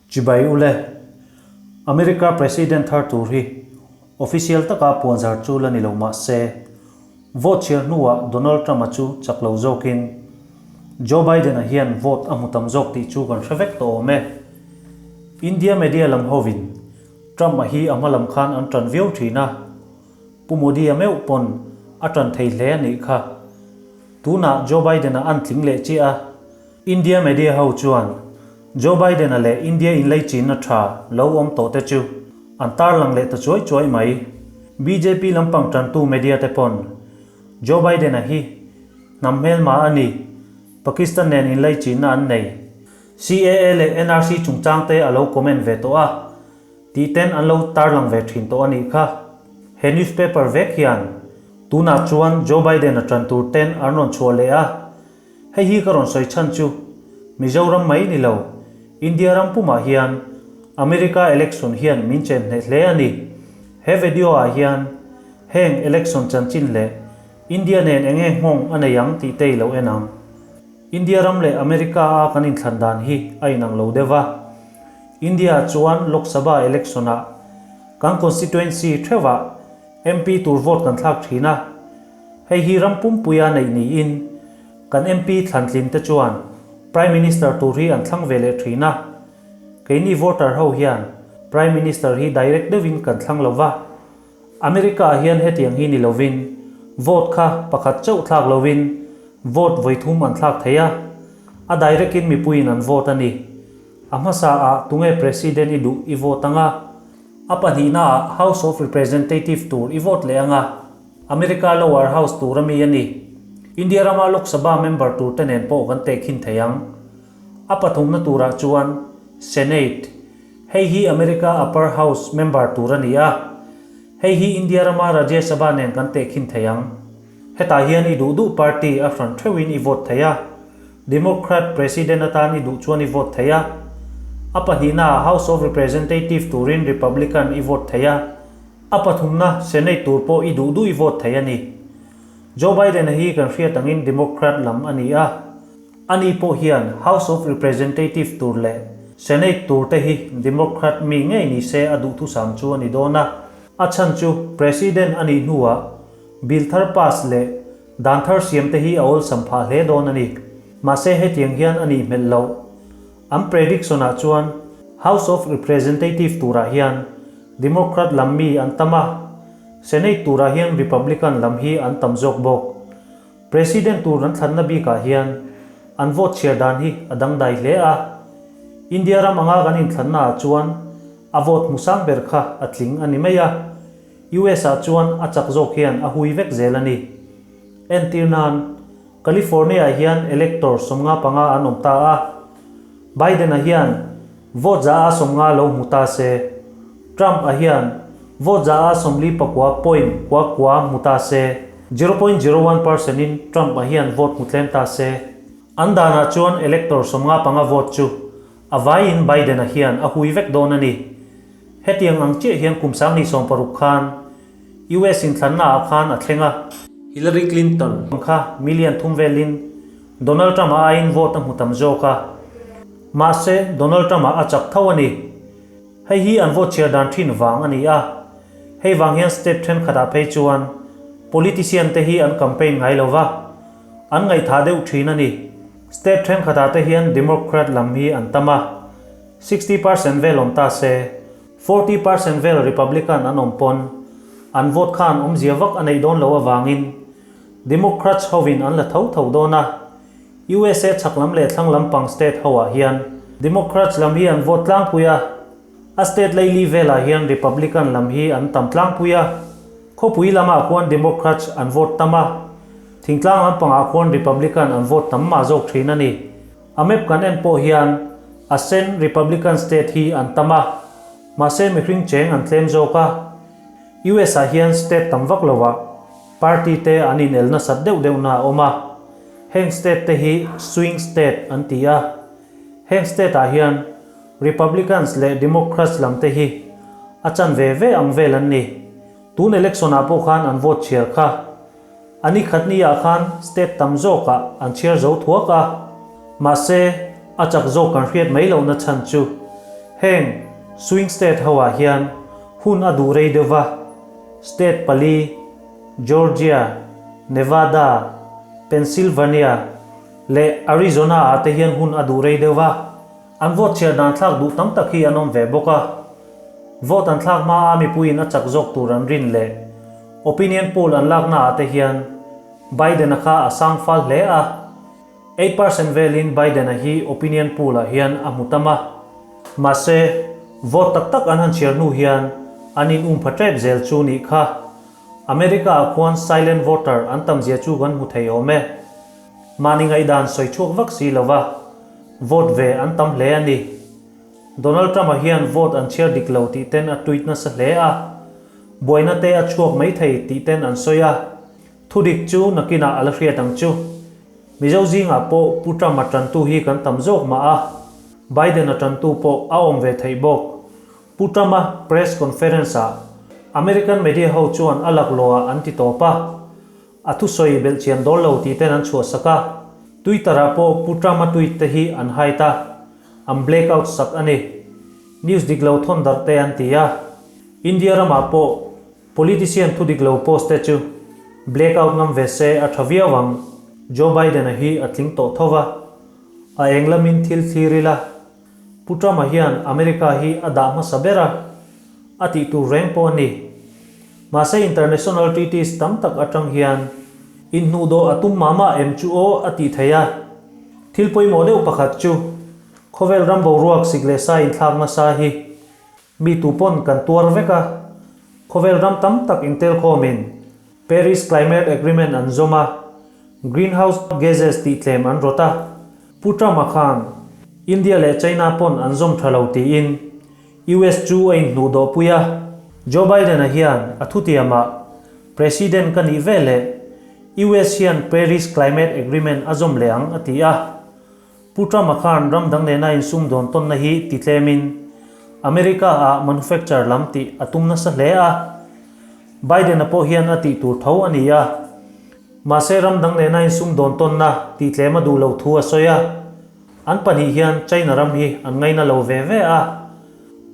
Chibai ule, America President thar tur hi official taka puanzar chu la ni lo mah se, vote chhiar hnuah Donald Trump-a chu chak lo zawkin Joe Biden-a hian vote a hmu tam zawk tih chu kan hre vek tawh awm e. India media lam hovin Trump-a hi a hma lam khan an tan viau thin a, Pu Modi-a meuh pawn a tan thei hle a nih kha. Tunah Joe Biden-a an tling leh chiah a, India media ho chuan Joe Biden-a leh India inleichinna tha lo awm tawh te chu an tarlang leh ta chuai chuai mai. Bjp lampang tantu media te pawn Joe Biden-a hi hnam hmelma a ni, Pakistan nen inleichinna an nei. CAA leh NRC chungchang te a lo comment ve tawh a, tih ten an lo tarlang ve thin tawh a nih kha. He newspaper vek hian tunah chuan Joe Biden-a tan tur ten an rawn chhuah leh a, Hei hi ka rawn sawi chhan chu Mizoram mai ni lo, India ram pumah hian America election hian min chen hneh hle a ni. He video ah hian heng election chanchin leh India nen enge nghawng a nei ang tih te i lo en ang. India ram leh America a kan inthlan dan hi a inang lo deuh va. India ah chuan Lok Sabha election ah kan constituency theuhah MP tur vote kan thlak thin a. Hei hi ram pumpuia neih niin kan MP thlantlin te chuan Prime Minister tur hi an thlang ve leh thin a. Keini voter ho hian Prime Minister hi direct deuhin kan thlang lo va. America ah hian hetiang hi ni lovin vote kha pakhat chauh thlak lovin vote vawithum an thlak thei a. A direct in mipuiin an vote a ni. A hmasa ah tunge President i duh i vote anga, a pahnihna ah House of Representative tur i vote leh anga. America Lower House tur ami a ni. India rama Lok Sabha member tur te nen pawh kan tehkhin thei ang. A pathumna turah chuan Senate, hei hi America Upper House member tur a ni a. Hei hi India rama Rajya Sabha nen kan tehkhin thei ang. Hetah hian i duh duh party a hran theuhin i vote thei a. Democrat President atan i duh chuan i vote thei a. A pahnihnaah House of Representative turin Republican i vote thei a. A pathumna Senate tur pawh i duh duh i vote thei a ni. Joe Biden-a hi kan hriat angin Democrat lam a ni a. Ani pawh hian House of Representative tur leh Senate tur te hi Democrat mi ngei ni se a duhthusam chu a ni dawn a. A chhan chu President a nih hnuah bill thar pass leh dan thar siam te hi a awlsam phah hle dawn a ni. Mahse hetiang hian a nih hmelh loh. An prediction-ah chuan House of Representative turah hian Democrat lam mi an tam a, Senate turah hian Republican lam hi an tam zawk bawk. President tur an thlanna bikah hian an vote chhiar dan hi a dangdai hle a. India ram anga kan inthlannaah chuan a vote hmu sang ber kha a tling a ni mai a, US-ah chuan a chak zawk hian a hui vek zel a ni. Entir nan. California-ah hian elector 55 an awm ta a, Biden-a hian vote 150 lo hmu ta se, Trump-a hian vote 49 point kua kua hmu ta se, 0.01 percent-in Trump-a hian vote hmu tlem ta se. An danah chuan elector 55 vote chu a vaiin Biden-a hian a hui vek dawn a ni. Hetiang ang chiah hian kum 2016 khan US inthlannaah khan a thleng a. Hillary Clinton kha million thum velin Donald Trump-a aiin vote a hmu tam zawk a. Mahse, Donald Trump-a a chak tho a ni. Hei hi an vote chhiar dan thin vang a ni a. Hei vang hian state thenkhatah phei chuan politician te hi an campaign ngai lo va, an ngaihthah deuh thin a ni. State thenkhatah te hian Democrat lam hi an tam a, 60% vel awm ta se, 40% vel Republican an awm pawn an vote khan awmzia vak a neih dawn loh avangin Democrats hovin an la tho tho dawn a. USA chhak lam leh thlang lampang state hoah hian Democrats lam hi an vote tlangpui a, a state leili velah hian Republican lam hi an tam tlangpui a. Khawpui lamah khuan Democrats an vote tam a, thingtlang lampangah khuan Republican an vote tam mah zawk thin a ni. A map kan en pawh hian a sen Republican state hi an tam a, mahse mihring cheng an tlem zawk a. US ah hian state tam vak lovah party te an inel nasat deuh deuh na a awm a. Heng state te hi swing state an ti a. Heng state ah hian Republicans leh Democrats lam te hi a chan ve ve ang vel an ni. Tun election ah pawh khan an vote chhiar kha. A ni khat ni ah khan state tam zawk ah an chhiar zo thuak a, mahse a chak zawk kan hriat mai lohna chhan chu Heng swing state ho ah hian hun a duh rei deuh va, state pali, Georgia, Nevada, Pennsylvania leh Arizona ah te hian hun a duh rei deuh va. An vote chhiar dan thlak duh tam tak hi an awm ve bawk a. Vote an thlak hma a mipuiin a chak zawk tur an rin leh opinion poll an lakna ah te hian Biden-a kha a sang fal hle a. 8% velin Biden-a hi opinion poll ah hian a hmu tam a. Mahse, vote tak tak an han chhiar hnu hian an in um pha tep zel chu nih kha. America ah khuan silent voter an tam zia chu kan hmu thei awm e. Mahni ngaihdan sawi chhuak vak si lova vote ve an tam hle a ni. Donald Trump-a hian vote an chhiar dik lo tih ten a tweet nasa hle a. Buaina te a chhuak mai thei tih ten an sawi a. Thudik chu nakinah a la hriat ang chu. Mizo zingah pawh Pu Trump-a tantu hi kan tam zawk mah a, Biden-a tantu pawh a awm ve theih bawk. Pu Trump-a press conference-ah American media ho chuan a laklawhah an ti tawp a, a thusawi belhchian dawl lo tih ten an chhuahsak a. Twitter-ah pawh Pu Trump-a tweet te hi an hide a, an blackout sak a ni. News dik lo thawn darh te an ti a. India ramah pawh Politician thu dik lo post te chu black out ngam ve se a tha viau ang. Joe Biden-a hi a tling tawh tho va, a eng lamin thil thlir ila. Pu Trump-a hian America hi a dah hmasa ber a, a tih tur reng pawh a ni. Mahse international treaties tam tak atang hian inhnuhdawh a tum mah mah em chu aw a tih theih a. Thil pawimawh deuh pakhat chu khawvel ram boruak sik leh sa inthlak nasa hi Mi tu pawn kan tuar vek a, khawvel ram tam tak intelkhawmin Paris Climate Agreement an zawm a, greenhouse gases tih tlem an rawt a, Pu Trump-a khan India leh China pawn an zawm tha lo tiin US chu a inhnuh dawhpui a, Joe Biden-a hian a thutiamah President ka nih veleh US hian Paris Climate Agreement a zawm leh ang a ti a. Pu Trump-a khan ram dang nena insumdawn tawnna hi ti tlemin America-ah manufacture lam tih a tum nasa hle a. Biden-a pawh hian a tih tur tho a ni a. Mahse ram dang nena insumdawn tawnna tih tlem a duh lo thu a sawi a. An pahnih hian China ram hi an ngaina lo ve ve a.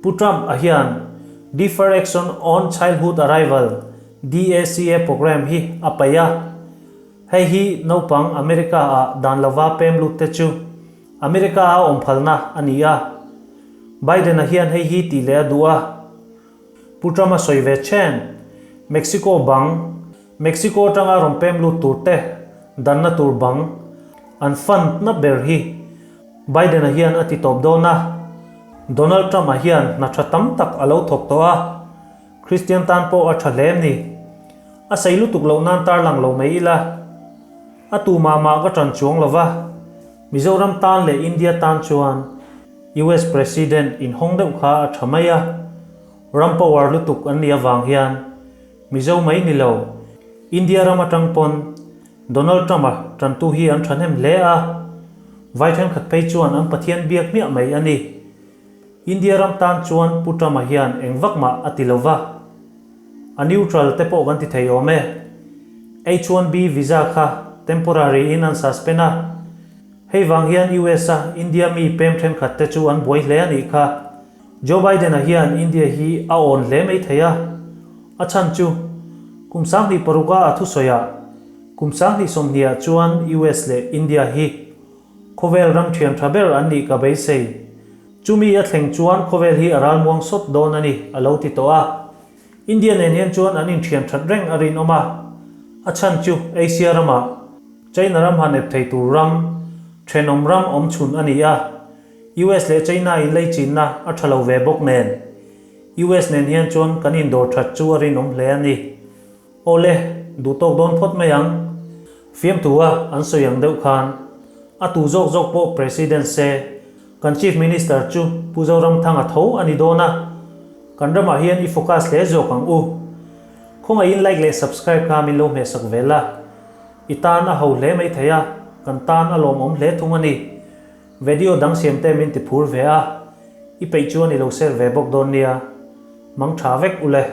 Pu Trump-a hian Defer Action on Childhood Arrival, DACA, program hi a paih a. Hei hi naupang America ah dan lova pem lut te chu America a awm phalna a ni a. Biden a hian hei hi tih leh a duh a. Pu Trump a sawi ve chen. Mexico bang, Mexico atanga rawn pem lut tur te danna tur bang an fund na ber hi Biden a hian a ti tawp dawn a. Donald Trump a hian hna tha tam tak a lo thawk tawh a. Kristian tan pawh a tha hle em ni? A sei lutuk loh nan tarlang lo mai ila. A tu mah mah ka tan chuang lo va, Mizoram tan leh India tan chuan US President inhawng deuh kha a tha mai a. Ram power lutuk an nih avang hian Mizo mai ni lo, India ram atang pawn Donald Trump-a tantu hi an thahnem hle a, vai thenkhat phei chuan an Pathian biak hmiah mai a ni. India ram tan chuan Pu Trump-a hian eng vak mah a ti lo va, a neutral te pawh kan ti thei awm e. H-1B visa kha temporary in an suspend a, hei vang hian US-a India mi pem thenkhat te chu an buai hle a nih kha. Joe Biden-a hian India hi a awn hle mai thei a, a chhan chu kum 2006 a a thusawiah kum 2020 ah chuan US leh India hi Khawvel ram thian tha ber an nih ka beisei. Chumi a thleng chuan khawvel hi a ralmuang sawt dawn a ni, a lo ti tawh a. India nen hian chuan an inthian that reng a rinawm a. A chhan chu Asia ramah China ram han ep thei tur ram, thenawm ram awm chhun a ni a. US leh China inleichinna a tha lo ve bawk nen. US nen hian chuan kan indawr that chu a rinawm hle a ni. Awle, duh tawk dawn phawt mai ang. Fiamthu a an sawi ang deuh khan a tu zawk zawk pawh President se kan Chief Minister chu Pu Zoramthanga tho a ni dawn a, kan ramah hian i focus hle zawk ang u. Khawngaihin like leh subscribe kha min lo hmehsak ve la. I tan a ho hle mai thei a, kan tan a lawmawm hle thung a ni. Video dang siam te min ti phur ve a, i peih chuan i lo share ve bawk dawn nia. Mang tha vek u le.